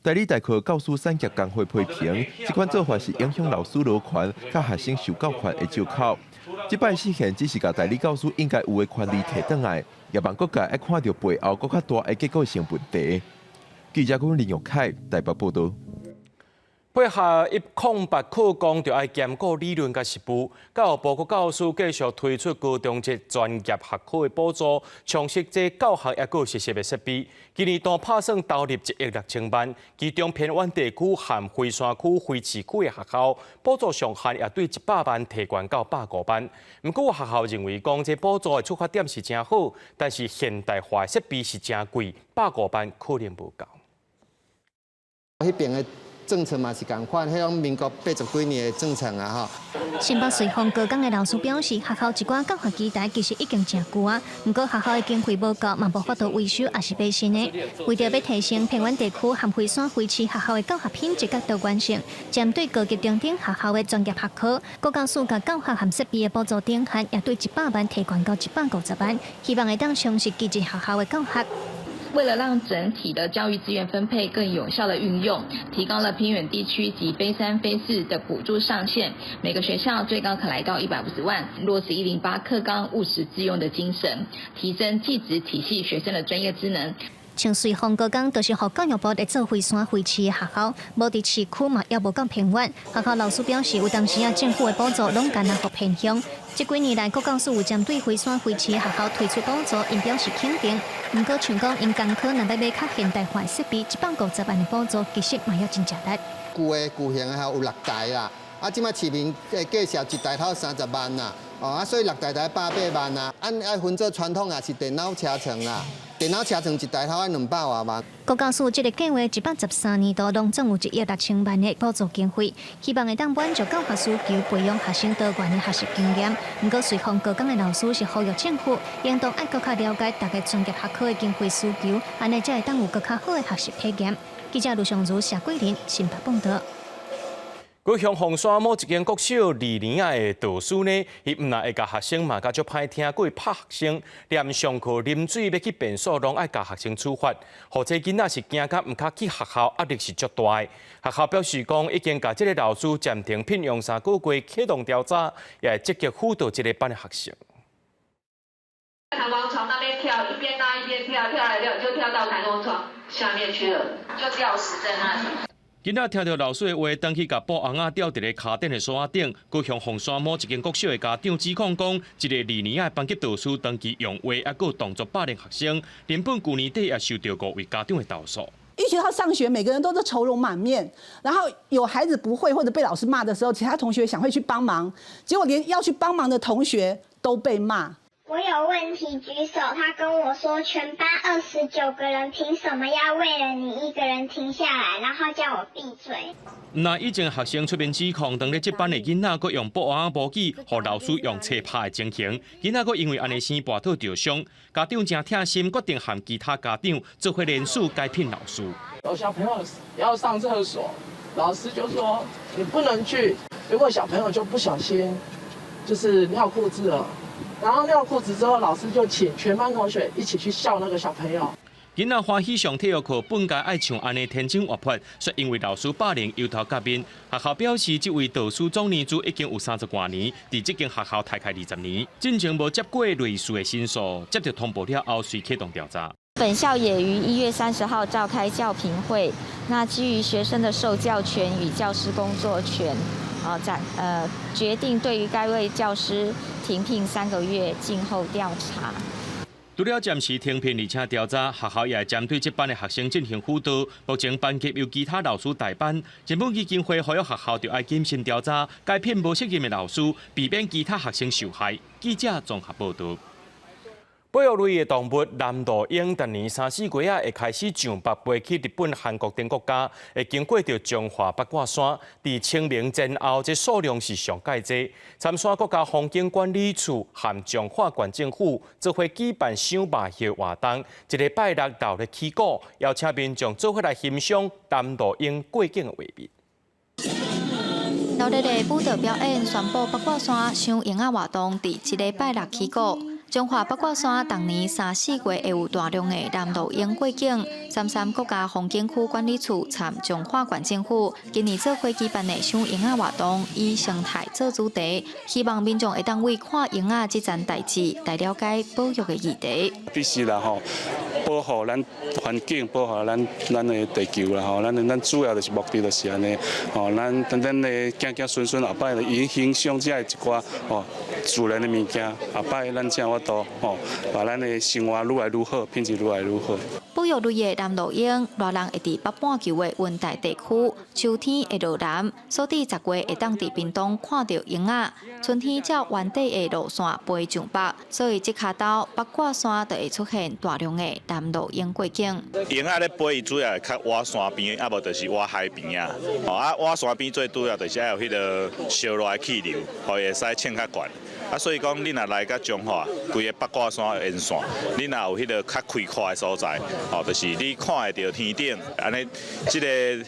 [SPEAKER 4] 代理代課教師產業工會批評，這款做法是影響老師勞權，佮學生受教權的藉口。這擺釋憲只是共代理教師應該有的權利提轉來，也望各界愛看著背後閣較大的結構性問題。記者林玉凱台北報導。
[SPEAKER 1] 配合108課綱，就愛兼顧理論佮實務。教育部閣教育司繼續推出高中職專業學科的補助，充實這教學抑閣實習的設備。今年度拍算投入1億6千萬，其中偏遠地區和非山區、非市區的學校補助上限也對100萬提懸到150萬。毋過學校認為講這補助的出發點是誠好，但是現代化的設備是誠貴，百五萬可能無夠。
[SPEAKER 21] 彼邊的政策嘛是仝款，彼種民國80幾年的政策啊吼。
[SPEAKER 22] 新北瑞芳高工的老師表示，學校一寡教學器材其實已經誠舊啊，毋過學校的經費無夠，嘛無法度維修，抑是買新的。為著欲提升偏遠地區和非山非市學校的教學品質佮多元性，針對高級中等學校的專業學科，國教署共教學和設備的補助頂限也對100萬提懸到150萬，希望會當充實基層學校的教學。
[SPEAKER 23] 為了讓整體的教育資源分配更有效的運用，提高了偏遠地區及非山非市的補助上限，每個學校最高可來到150萬。落實108課綱務實致用的精神，提升技職體系學生的專業知能。
[SPEAKER 22] 像瑞芳高工就是予教育部咧做非山非市的學校，無佇市區嘛，也無夠偏遠。學校老師表示，有當時啊，政府的補助攏干焦予偏鄉。這幾年來，國教署有針對非山非市的學校推出補助，𪜶表示肯定。毋過，像講𪜶工科若欲買較現代化設備，150萬的補助其實嘛猶真食力。
[SPEAKER 21] 舊的舊型的有六台啦，啊，這擺市面介紹一台頭30萬啦，哦，啊，所以六台才180萬啦。按愛分做傳統也是電腦車床啦。電腦車床一台頭愛200外萬。
[SPEAKER 22] 國教署這个計畫113年度攏總有1億6千萬的補助經費，希望會當滿足教學需求，培養學生多元的學習經驗。毋過，瑞芳高工的老師是呼籲政府，應當愛閣較了解逐个專業學科的經費需求，按呢才會當有閣較好的學習體驗。記者盧尚如、謝桂林新北報導。
[SPEAKER 1] 高雄鳳山某一間國小二年仔的導師呢，伊毋但會共學生罵甲足歹聽，閣會拍學生，連上課啉水欲去便所，攏愛共學生處罰，予這囡仔是驚甲毋敢去學校，壓力是足大的。學校表示講，已經共這个老師暫停聘用3個月，啟動調查，也會積極輔導這个班的學生。
[SPEAKER 5] 彈簧床那邊跳，一邊拉一邊跳，跳來跳就跳到彈簧床下面去了，就吊死在那裡。
[SPEAKER 1] 囡仔聽著老師的話，轉去共布尪仔吊佇咧跤頂的索仔頂。高雄鳳山某一間國小的家長指控講，一个二年仔的班級導師長期用話抑閣動作霸凌學生，原本舊年底也受著五位家長的投訴。
[SPEAKER 6] 一提到上學，每個人都是愁容滿面。然後有孩子不會或者被老師罵的時候，其他同學想會去幫忙，結果連要去幫忙的同學都被罵。
[SPEAKER 7] 我有問題舉手，他跟我說全班29個人憑什麼要為了你一個人停下來，然後叫我閉嘴。
[SPEAKER 1] 那以前學生出面指控，當咧這班的囡仔閣用布尪仔模具，予老師用冊拍的情形，囡仔閣因為按呢生跋倒著傷，家長誠疼心，決定和其他家長做伙聯署解聘老師。
[SPEAKER 24] 有小朋友要上廁所，老師就說你不能去，結果小朋友就不小心就是尿褲子了。然後尿褲子之後，老師就請全班同學一起去笑那個小朋友。
[SPEAKER 1] 囡仔歡喜上體育課，本該愛像按呢天真活潑，卻因為老師霸凌，憂頭革面。學校表示，這位導師總年資已經有30外年，佇這間學校大概20年，進前無接過類似的申訴，接著通報了後，隨啟動調查。
[SPEAKER 25] 本校也於1月30號召開教評會，那基於學生的受教權與教師工作權，啊，暫決定對於該位教師停聘3個月，靜候調查。
[SPEAKER 1] 除了暫時停聘，而且調查，學校也會針對這班的學生進行輔導。目前班級由其他老師代班。人本基金會呼籲學校著愛謹慎調查，解聘無適任的老師，避免其他學生受害。記者綜合報導。保育類的動物藍鷺鶯，逐年三四月啊，會開始上北飛去日本、韓國等國家，會經過著彰化八卦山。佇清明前後，這數量是上蓋濟。參山國家風景管理處和彰化縣政府做伙舉辦賞肉葉活動，這禮拜六鬧熱起鼓，邀請民眾做伙來欣賞藍鷺鶯過境的畫面。
[SPEAKER 26] 鬧熱的舞蹈表演宣布八卦山賞鶯仔活動，佇這禮拜六起鼓。彰化八卦山逐年三四月會有大量的藍鷺鶯過境。參山國家風景區管理處參彰化縣政府今年做伙舉辦的賞鶯仔活動，以生態做主題，希望民眾會當為看鶯仔這件代誌來了解保育的議題。
[SPEAKER 27] 必須啦吼，保護咱環境，保護咱的地球啦吼，咱主要就是目的就是按呢，吼，咱等咱的子子孫孫後擺來欣賞這的一寡吼自然的物件，後擺咱才有法度吼，把咱的生活愈來愈好，品質愈來愈好。
[SPEAKER 26] 保育類的藍鷺鶯，熱人會佇北半球的溫帶地區，秋天會落南，所以十月會當佇屏東看著鶯仔。春天照原底的路線飛上北，所以這跤晝八卦山就會出現大量的藍鷺鶯過境。
[SPEAKER 28] 鶯仔咧飛，伊主要會較倚山邊，啊無就是倚海邊仔。吼啊，倚山邊最主要就是愛有彼个燒熱的氣流，予伊會使衝較懸。啊，所以講，你若來到彰化，規个八卦山沿線，你若有彼个較開闊的所在，吼，就是你看會著天頂，按呢，這个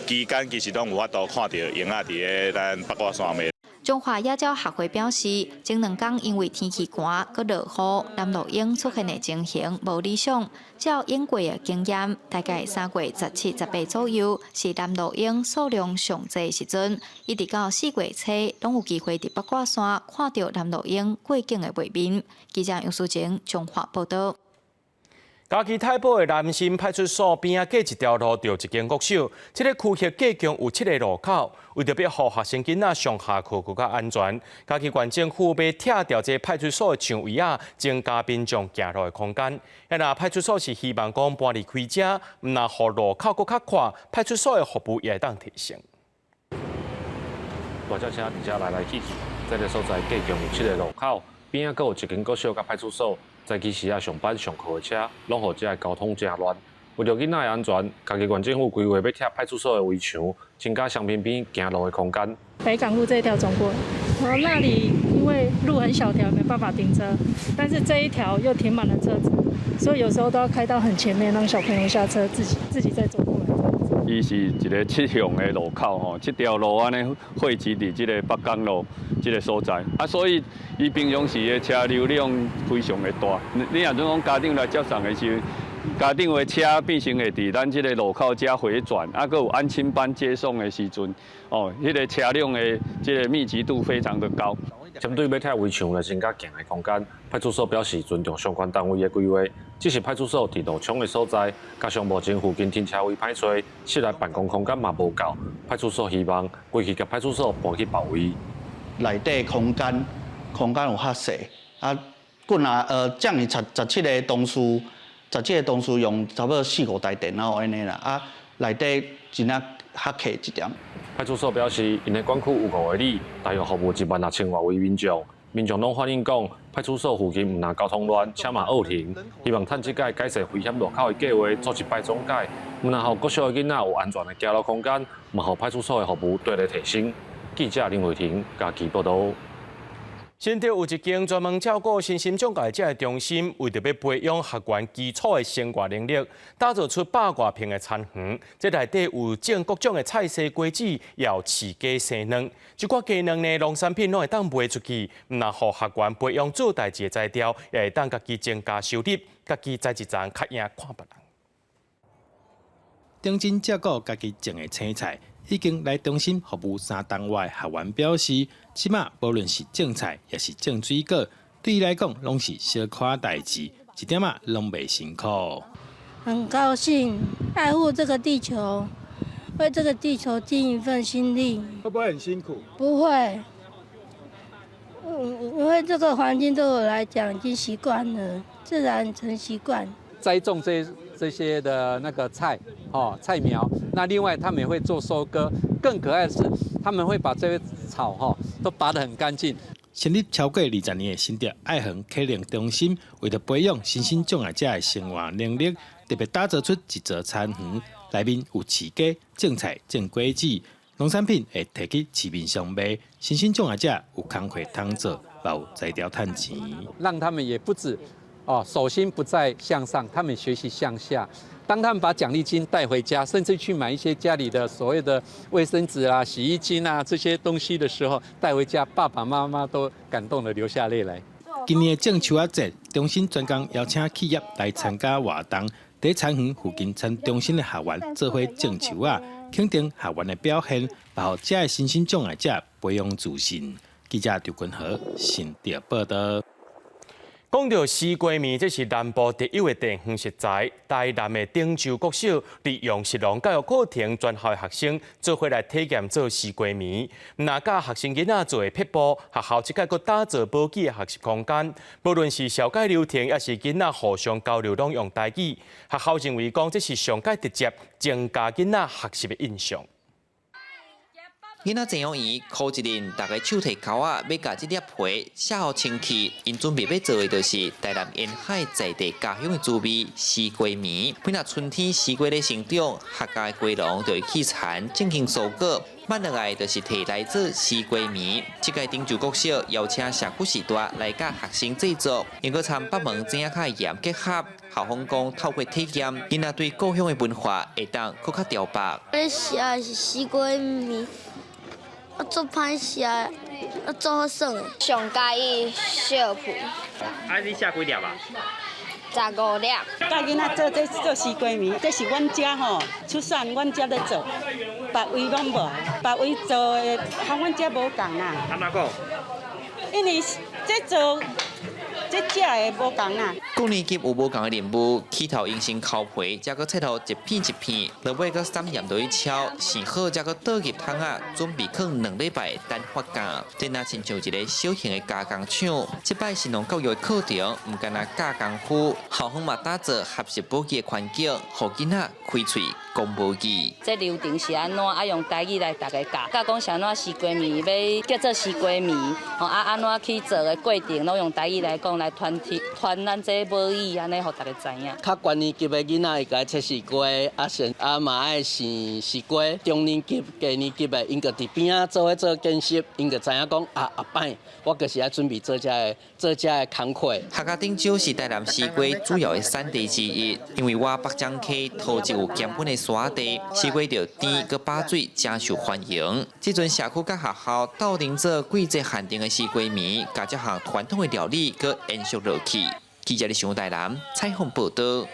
[SPEAKER 28] 期間其實攏有法度看著鶯仔佇咧咱八卦山面。
[SPEAKER 26] 彰化野鳥學會表示，前兩工因為天氣寒，閣落雨，藍鷺鶯出現的情形無理想。照往過的經驗，大概3月17、18左右是藍鷺鶯數量上濟時陣，一直到4月初，攏有機會佇八卦山看著藍鷺鶯過境的畫面。記者楊淑晴彰化報導。
[SPEAKER 1] 嘉義太保的南新派出所邊仔隔一條路，就一間國小。這个區域隔共有七个路口，為著欲予學生囡仔上下課閣較安全，嘉義縣政府欲拆掉這派出所的牆圍仔，增加民眾行路的空間。啊，派出所是希望講搬離開遮，毋但予路口閣較闊，派出所的服務也會當提升。
[SPEAKER 29] 大轎車佇遮來來去去，這个所在隔共有七个路口，邊仔閣有一間國小佮派出所。早起時啊，上班上課的車，攏予遮的交通誠亂。為著囡仔的安全，嘉義縣政府規劃欲拆派出所的圍牆，增加雙邊邊行路的空間。
[SPEAKER 30] 北港路這一條走過，然後那裡因為路很小條，沒辦法停車，但是這一條又停滿了車子，所以有時候都要開到很前面，讓小朋友下車，自己再走過來。
[SPEAKER 2] 伊是一个七向的路口吼，七條路按呢匯集佇這个北港路這个所在，啊，所以伊平常時的車流量非常的大。你若準講家長來接送的時候，家長的車變成會佇咱這个路口遮迴轉，啊，閣有安親班接送的時陣，哦，彼个車輛的這个密集度非常的高。
[SPEAKER 29] 針對欲拆圍牆來增加行的空間，派出所表示尊重相關單位的規劃。只是派出所佇路涌的所在，加上目前附近停車位歹揣，室內辦公空間嘛無夠。派出所希望規氣共派出所搬去別位。
[SPEAKER 8] 內底空間有較細，啊，阮若這爾十七個同事，17個同事用差不多四五台電腦按呢啦，啊，內底真正較客一點。
[SPEAKER 29] 派出所表示，𪜶的管區有5个里，大約服務1萬6千外位民眾。民眾攏反映講，派出所附近毋但交通亂，車嘛僫停。希望趁這擺改善危險路口的計劃做一擺總解，毋但予國小的囡仔有安全的行路空間，嘛予派出所的服務大力提升。記者林慧婷嘉義報導。
[SPEAKER 1] 新竹有一間專門照顧身心障礙者的中心，為著欲培養學員基礎的生活能力，打造出100外坪的田園。這內底有種各種的菜蔬果子，也有飼雞生卵。這寡雞卵呢，農產品攏會當賣出去，毋但予學員培養做代誌的才調，也會當家己增加收入，家己栽一層較贏看別人。
[SPEAKER 9] 認真照顧家己種的青菜，已經來中心服務3冬外的學員表示，這馬無論是種菜，抑是種水果，對伊來講攏是小可代誌，一點仔攏袂辛苦。
[SPEAKER 10] 很高興愛護這個地球，為這個地球盡一份心力。
[SPEAKER 11] 會不會很辛苦？
[SPEAKER 10] 不會，因為這個環境對我來講已經習慣了，自然成習慣。
[SPEAKER 12] 栽種這些的那個菜，哦，菜苗。那另外他們也會做收割。更可愛的是，他們會把這些草，哈，都拔得很乾淨。
[SPEAKER 9] 成立超過20年的新竹愛園啟能中心，為著培養身心障礙者的生活能力，特別打造出一座田園，內面有飼雞、種菜、種果子，農產品會提去市面上賣。身心障礙者有工課通做，也有才調趁錢。
[SPEAKER 12] 讓他們也不止哦，手心不再向上，他們學習向下。當他們把獎勵金帶回家，甚至去買一些家裡的所謂的衛生紙啊、洗衣精啊這些東西的時候，帶回家，爸爸媽媽都感動得流下淚來。
[SPEAKER 9] 今年的種樹仔節，中心專工邀請企業來參加活動，佇田園附近參中心的學員做伙種樹仔，肯定學員的表現，予遮的身心障礙者培養自信。記者劉君和新竹報導。
[SPEAKER 1] 講到絲瓜麵，這是南部特有的地方食材。台南的頂洲國小利用食農教育課程，全校的學生做伙來體驗做絲瓜麵。毋但教學生囡仔做的撇步，學校這擺閣打造保語的學習空間。無論是紹介流程，抑是囡仔互相交流，攏用台語。學校認為講，這是上蓋直接增加囡仔學習的印象。
[SPEAKER 13] 囡仔鄭永怡箍一輪，逐家手提鉤仔，欲共這粒皮削予清氣。𪜶準備欲做的就是台南沿海在地家鄉的滋味絲瓜麵。每若春天絲瓜咧生長，客家的瓜農就會去田進行收割，慢落來就是提來做絲瓜麵。這屆頂洲國小邀請社區序大來教學生製作，又閣參北門井仔跤的鹽結合，校方講透過體驗，囡仔對故鄉的文化會當閣較著縛。
[SPEAKER 14] 咧食的是絲瓜麵。我做歹食，我做好耍的。
[SPEAKER 15] 上佮意削皮。
[SPEAKER 17] 啊，你削幾粒啊？15
[SPEAKER 15] 粒。
[SPEAKER 31] 教囡仔做這做絲瓜麵，這是阮遮吼出產，阮遮咧做，別位攏無，別位做的和阮遮無仝啦。
[SPEAKER 17] 按怎講？
[SPEAKER 31] 因為這做。這食的無仝啊！
[SPEAKER 13] 高年級有無仝的任務，起頭𪜶先剾皮，才閣切予一片一片，落尾閣撒鹽落去敲，生好才閣倒入桶仔，準備囥2禮拜等發酵。這若親像一个小型的加工廠。這擺食農教育的課程，毋干焦教功夫，校方嘛打造學習保語的環境，予囡仔開喙講母語。
[SPEAKER 32] 這流程是按怎？啊，用台語來逐家教，教講啥物絲瓜麵欲叫做絲瓜麵，吼啊按怎去做的過程，攏用台語來講。來傳提傳咱這母語按呢，予大家知影。
[SPEAKER 3] 較懸年級的囡仔會共切絲瓜，啊，先啊嘛愛生絲瓜。中年級、低年級的，𪜶就佇邊仔做伙做見習，𪜶就知影講啊，後擺我就是愛準備做這个做這个工課。
[SPEAKER 13] 客家頂洲是台南絲瓜主要的產地之一，因為倚北漳溪土質有鹹分的沙地，絲瓜著甜閣飽水，誠受歡迎。這陣社區佮學校鬥陣做季節限定的絲瓜麵，共這項傳統的料理閣延續落去。記者李想台南採訪報導。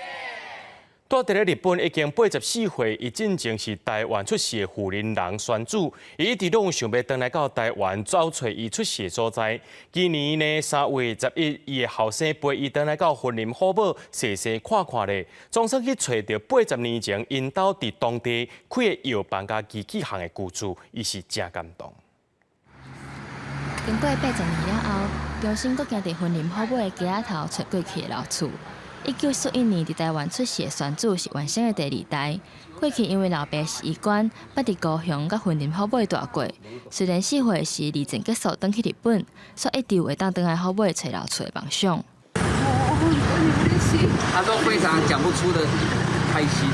[SPEAKER 1] 住佇咧日本已經84歲，伊進前是台灣出世的婦人人宣子，伊一直攏想欲轉來到台灣走揣伊出世的所在。今年呢3月11，伊的後生陪伊轉來到雲林虎尾，細細看看咧，總算去揣著80年前𪜶兜佇當地開的藥房佮機器行的舊厝，伊是誠感動。
[SPEAKER 4] 經過80年了後，重新閣行佇雲林虎尾的街仔頭揣過去的老厝。1941年佇台灣出世的宣子是原生的第二代。過去因為老爸是醫官，捌佇高雄佮雲林虎尾蹛過。雖然4歲時二戰結束轉去日本，卻一直有會當轉來虎尾揣老厝的夢想。
[SPEAKER 5] 他都非常講不出的開心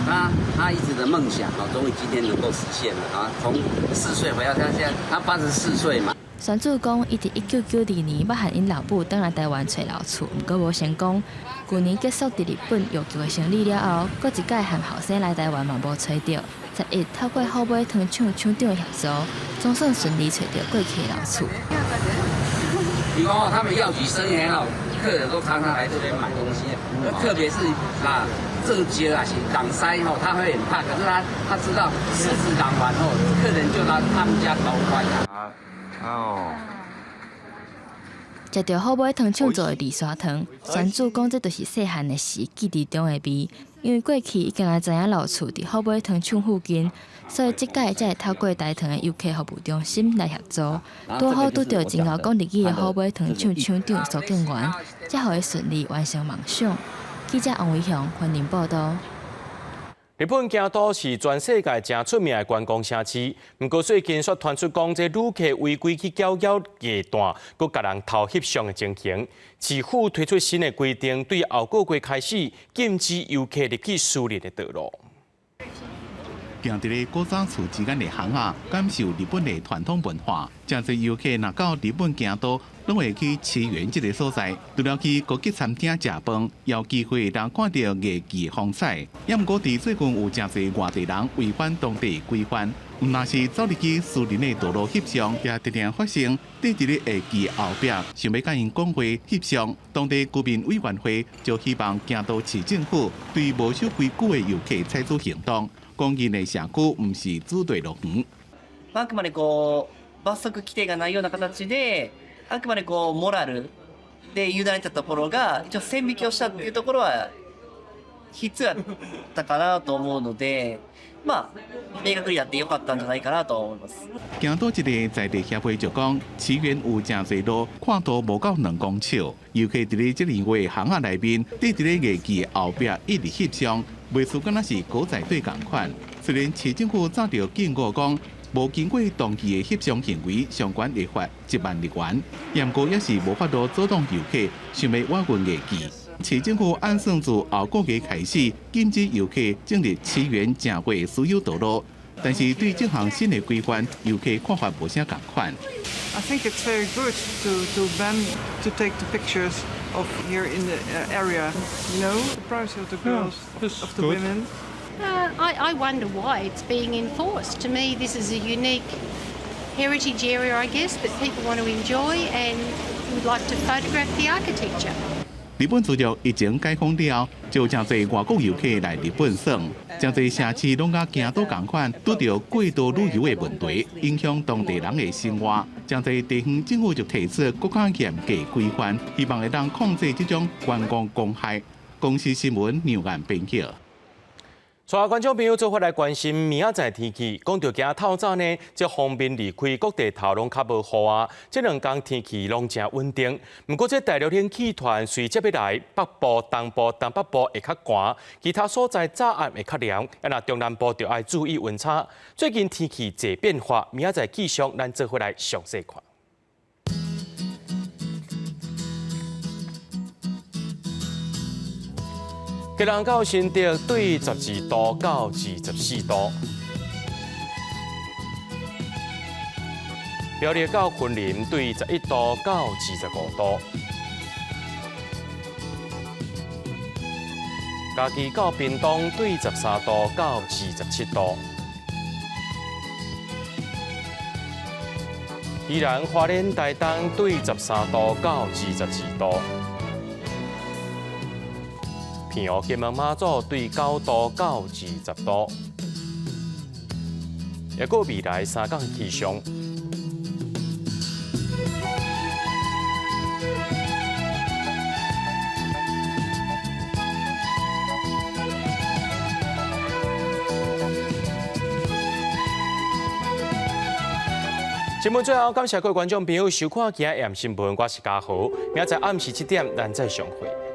[SPEAKER 5] 呐，他一直的夢想啊，終於今天能夠實現了啊！從4歲回到他現在，他84歲嘛。
[SPEAKER 4] 宣子講，伊佇1992年捌和𪜶老母轉來台灣揣老厝，毋過無成功。舊年結束佇日本藥局的生理了後，閣一擺和後生來台灣嘛無揣著。11透過虎尾糖廠廠長的協助，總算順利揣著過去的老厝。
[SPEAKER 5] 比方說他們藥局生意很好，客人都常常來這邊買東西，特別是啊，這街啊是擋塞吼，他會很怕，可是他知道獅子擋完後，客人就來他們家淘換啊。
[SPEAKER 4] 哦。食著虎尾糖廠做的二砂糖，宣子講這就是細漢的時記憶中的味。因為過去伊敢若知影老厝佇虎尾糖廠附近，所以這擺才會透過台糖的遊客服務中心來協助，拄好拄著真𠢕講日語的虎尾糖廠廠長蘇敬元，才予伊順利完成夢想。記者王維雄雲林報導。
[SPEAKER 1] 日本京都是全世界誠出名的觀光城市，毋過最近卻傳出講，這旅客違規去攪攪藝蛋，閣共人偷翕相的情形。市府推出新的規定，對後個月開始禁止遊客入去私人的道路。
[SPEAKER 6] 行佇咧古早厝之間的巷仔，感受日本的傳統文化。誠濟遊客若到日本京都，攏會去祇園這个所在。除了去高級餐廳食飯，也有機會通看著藝妓風采。也毋過，佇最近有誠濟外地人違反當地規範，毋但是走入去私人的道路翕相，也常常發生佇佇咧藝妓後壁想欲共𪜶講話翕相。當地居民委員會就希望京都市政府對無守規矩的遊客採取行動。講𪜶的社區毋是主題樂園。
[SPEAKER 11] あくまでこう罰則規定がないような形で、あくまでこうモラルで委ねたところが一応線引きをしたっていうところは必要やったかなと思うので、まあ明確になってよかったんじゃないかなと思います。
[SPEAKER 6] 京都一个在地協會就講，祇園有誠濟路寬度無夠2公尺，遊客佇咧這裡的巷仔內面，佇佇咧藝妓後壁一直翕相，袂輸敢若是狗仔隊仝款。雖然市政府早就警告講，無經過同意的翕相行為，上懸會罰1萬日元，毋過也是無法度阻擋遊客想欲挖掘藝妓。市政府按算自後個月開始禁止遊客進入祇園正月私有道路，但是對這項新的規範，遊客看法無啥仝款。
[SPEAKER 16] I think it's very good to ban to take the pictures of here in the area. The privacy of the girls, of the women.
[SPEAKER 18] I wonder why it's being enforced. To me, this is a unique heritage area, I guess, that people want to enjoy and would like to photograph the architecture.
[SPEAKER 6] 日本自從疫情解封了後，就誠濟外國遊客來日本耍，誠濟城市攏佮京都仝款，拄著過度旅遊的問題，影響當地人的生活。誠濟地方政府就提出閣較嚴格規範，希望會當控制這種觀光公害。公視新聞梁岸編輯。
[SPEAKER 1] 帶觀眾朋友做伙來關心明仔載天氣。講著今仔透早呢，這鋒面離開，各地頭攏較無雨啊。這兩工天氣攏誠穩定。毋過這大陸冷氣團隨接欲來，北部、東部、東北部會較寒，其他所在早暗會較涼。啊，若中南部就愛注意溫差。最近天氣濟變化，明仔載氣象咱做伙來詳細看。基隆到新竹對12度到24度。苗栗到雲林對11度到25度。嘉義到屏東對13度到27度。宜蘭花蓮台東對13度到22度。澎湖金門馬祖對9度到20度。抑閣未來三工氣象。節目最後，感謝各位觀眾朋友收看今日的新聞，我是嘉豪，明仔載暗時7點，咱再相會。